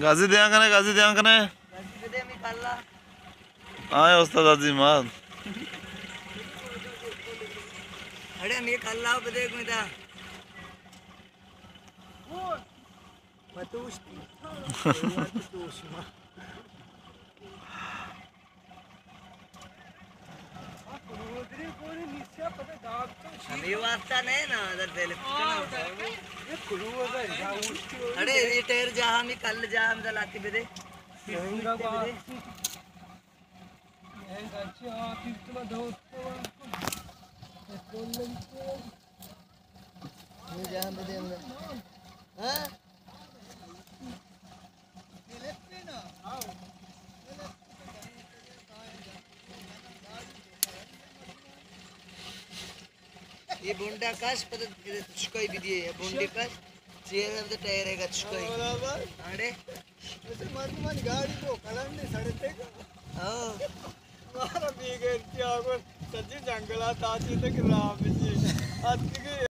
گازی دیاں کنے، گازی دیاں کنے۔ آئے استاد عظیم آد۔ اڑے ہمیں کلا بدے گویں دا۔ متوشتی۔ ہمیں واسطہ نہیں نا، ادھر دے لے۔ اڑے، یہ ٹائر جہاں میں کل جہاں میں لاتی بدے۔ یہ بونڈا کش، پتہ چکائی بھی دیے، یہ بونڈے کش، چیئر ہے، ٹائر ہے، چکائی۔ اڑے۔ ایسے مردمان گاڑی کو کلن نے سڑتے کا۔ ہاں۔ مارا بیگیر کیا گو، سجی جنگلات آتی تک رام جی۔ آتی